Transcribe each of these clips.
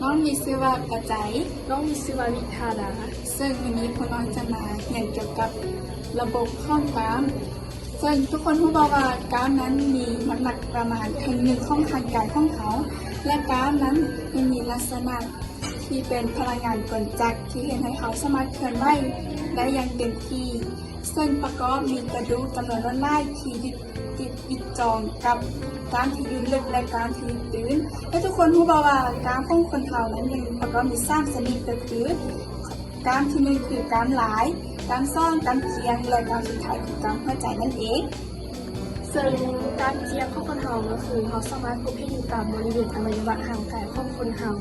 ນ້ອງມີຊື່ວ່າປະໄຈ. ນ້ອງມີຊື່ວ່າວິທາດາ. ເຊິ່ງມື້ນີ້ພວກນ້ອງຈະມາຮຽນກ່ຽວກັບລະບົບຂອງກ້າມ. ເຊິ່ງທຸກຄົນຮູ້ບໍ່ວ່າກ້າມນັ້ນມີນ້ຳໜັກປະມານເຄິ່ງໜຶ່ງຂອງຮ່າງກາຍຂອງເຮົາ ແລະ ກ້າມນັ້ນຍັງມີລັກສະນະທີ່ເປັນພະລັງງານກົນຈັກທີ່ເຮັດໃຫ້ເຮົາສາມາດເຄື່ອນໄຫວໄດ້ຢ່າງເຕັມທີ່. ເຊິ່ງປະກອບມີກະດູກຈຳນວນຫຼວງຫຼາຍທີ່ຍຶດຕິດຍຶດຈອງກັບກ້າມທີ່ຢູ່ເລິກ ແລະ ກ້າມທີ່ຢູ່ຕື້ນ. ແລະ ທຸກຄົນຮູ້ບໍ່ວ່າກ້າມຂອງຄົນເຮົານັ້ນຍັງປະກອບມີສາມຊະນິດ ກໍຄື ກ້າມທີໜຶ່ງຄືກ້າມລາຍ, ກ້າມສອງກ້າມຈຽງ ແລະ ກ້າມສຸດທ້າຍຄືກ້າມຫົວໃຈນັ້ນເອງ. ເຊິ່ງກ້າມຈຽງຂອງຄົນເຮົາກໍຄືເຮົາສາມາດພົບເຫັນຢູ່ຕາມບໍລິເວນອະໄວຍະວະຮ່າງກາຍຂອງຄົນເຮົາ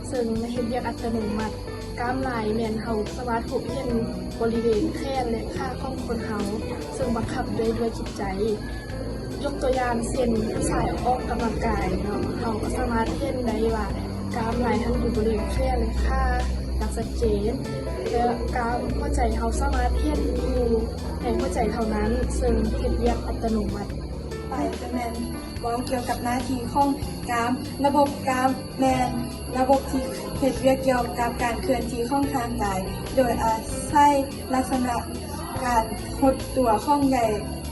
ເຊິ່ງເຮັດວຽກອັດຕະໂນມັດ. ກ້າມລາຍແມ່ນເຮົາສາມາດພົບເຫັນບໍລິເວນແຂນ ແລະ ຂາຂອງຄົນເຮົາ ເຊິ່ງບັງຄັບດ້ວຍ ດ້ວຍຈິດໃຈ. ຍົກຕົວຢ່າງເຊັ່ນ ສາຍອອກກຳລັງກາຍເນາະ, ເຮົາກໍສາມາດເຫັນໄດ້ວ່າກ້າມລາຍຫັ້ນຢູ່ບໍລິເວນແຂນ ແລະ ຂາຢ່າງຊັດເຈນ ແລະ ກ້າມຫົວໃຈເຮົາສາມາດເຫັນຢູ່ໃນຫົວໃຈເທົ່ານັ້ນ ເຊິ່ງເຮັດວຽກອັດຕະໂນມັດ. ໄປຈະແມ່ນເວົ້າກ່ຽວກັບໜ້າທີ່ຂອງກ້າມ. ລະບົບກ້າມແມ່ນລະບົບທີ່ເຮັດວຽກກ່ຽວກັບການເຄື່ອນທີ່ຂອງຮ່າງກາຍ ໂດຍອາໄສລັກສະນະການຫົດຕົວຂອງໃຍ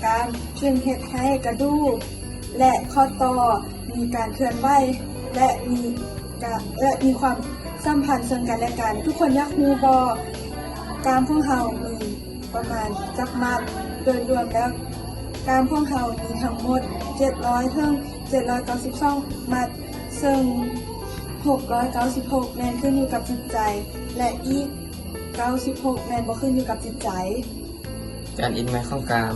ກ້າມ ຈຶ່ງເຮັດໃຫ້ກະດູກ ແລະ ຂໍ້ຕໍ່ມີການເຄື່ອນໄຫວ ແລະ ມີການ ແລະ ມີຄວາມສຳພັນເຊິ່ງກັນແລະກັນ. ທຸກຄົນຢາກຮູ້ບໍ່ ກ້າມຂອງເຮົາມີປະມານຈັກມັດ? ໂດຍລວມແລ້ວ ກ້າມຂອງເຮົາມີທັງໝົດເຈັດຮ້ອຍເຖິງເຈັດຮ້ອຍເກົ້າສິບສອງມັດ, ເຊິ່ງຫົກຮ້ອຍເກົ້າສິບຫົກແມ່ນຂຶ້ນຢູ່ກັບຈິດໃຈ ແລະ ອີກເກົ້າສິບຫົກແມ່ນບໍ່ຂຶ້ນຢູ່ກັບຈິດໃຈ. ການເອັນໃໝຂອງກ້າມ,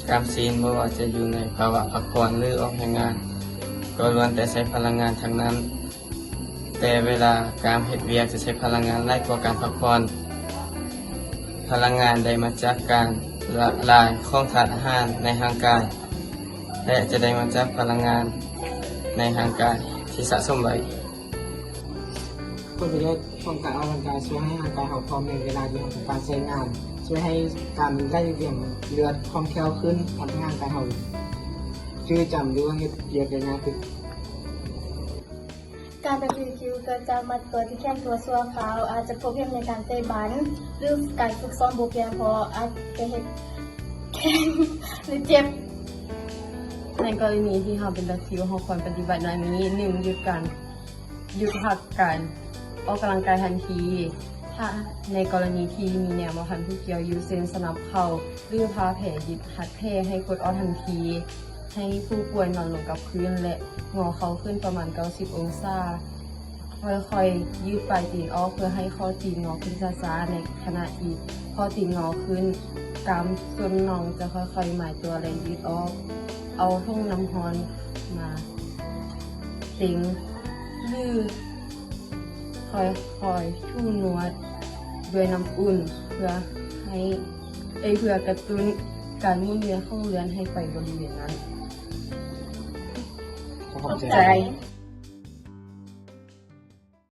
ກ້າມຊີ້ນບໍ່ວ່າຈະຢູ່ໃນພາວະພັກຜ່ອນ ຫຼື ອອກແຮງງານ ກໍລ້ວນແຕ່ໃຊ້ພະລັງງານທັງນັ້ນ, ແຕ່ເວລາກ້າມເຮັດວຽກຈະໃຊ້ພະລັງງານຫຼາຍກວ່າການພັກຜ່ອນ. ພະລັງງານໄດ້ມາຈາກການລະລາຍຂອງທາດອາຫານໃນຮ່າງກາຍ ແລະ ຈະໄດ້ມາຈາກພະລັງງານໃນຮ່າງກາຍທີ່ສະສົມໄວ້. ຜົນປະໂຫຍດຂອງການອອກກຳລັງກາຍຊ່ວຍໃຫ້ຮ່າງກາຍເຮົາພ້ອມໃນເວລາທີ່ເຮົາຕ້ອງການໃຊ້ງານ, ຊ່ວຍໃຫ້ການໄຫຼວຽນເລືອດຄ່ອງແຄ້ວຂຶ້ນ, ເຮັດໃຫ້ຮ່າງກາຍເຮົາຈື່ຈຳ ຫຼືວ່າເຮັດວຽກໄດ້ງ່າຍຂຶ້ນ. ການເປັນ ພີ ຄິວ ເກີດຈາກມັດຕົວທີ່ແຂງຕົວຊົ່ວຄາວ, ອາດຈະພົບເຫັນໃນການເຕະບານ ຫຼື ການຝຶກຊ້ອມບໍ່ພຽງພໍ, ອາດຈະເຮັດແຂງ ຫຼື ເຈັບ. ໃນກໍລະນີທີ່ເຮົາເປັນຕາຄຣິວ, ເຮົາຄວນປະຕິບັດດັ່ງນີ້: ໜຶ່ງ, ຢຸດການ ຢຸດພັກການອອກກຳລັງກາຍທັນທີ ຖ້າໃນກໍລະນີທີ່ມີແນວບໍ່ທັນຜູ້ກ່ຽວຢູ່ ເຊັ່ນ ສະໜັບເຂົ່າ ຫຼື ຜ້າແຜຍຶດຮັດແຜ ໃຫ້ກົດອອກທັນທີ. ໃຫ້ຜູ້ປ່ວຍນອນລົງກັບພື້ນ ແລະ ງໍເຂົ່າຂຶ້ນປະມານເກົ້າສິບອົງສາ. ຄ່ອຍໆ ຢືດປາຍຕີນອອກເພື່ອໃຫ້ຂໍ້ຕີນງໍຂຶ້ນຊ້າໆ. ໃນຂະນະທີ່ຂໍ້ຕີນງໍຂຶ້ນ, ກ້າມສົ້ນໜ່ອງຈະຄ່ອຍໆ ໝາຍຕົວ ແລະ ຢືດອອກ. ເອົາຖົງນ້ຳຮ້ອນມາເຕັງ ຫຼື ຄ່ອຍໆ ຖູນວດດ້ວຍນ້ຳອຸ່ນ ເພື່ອໃຫ້ ເອີ ເພື່ອກະຕຸ້ນການໝູນວຽນຂອງເລືອດໃຫ້ໄປບໍລິເວນນັ້ນ. ຂອບໃຈ.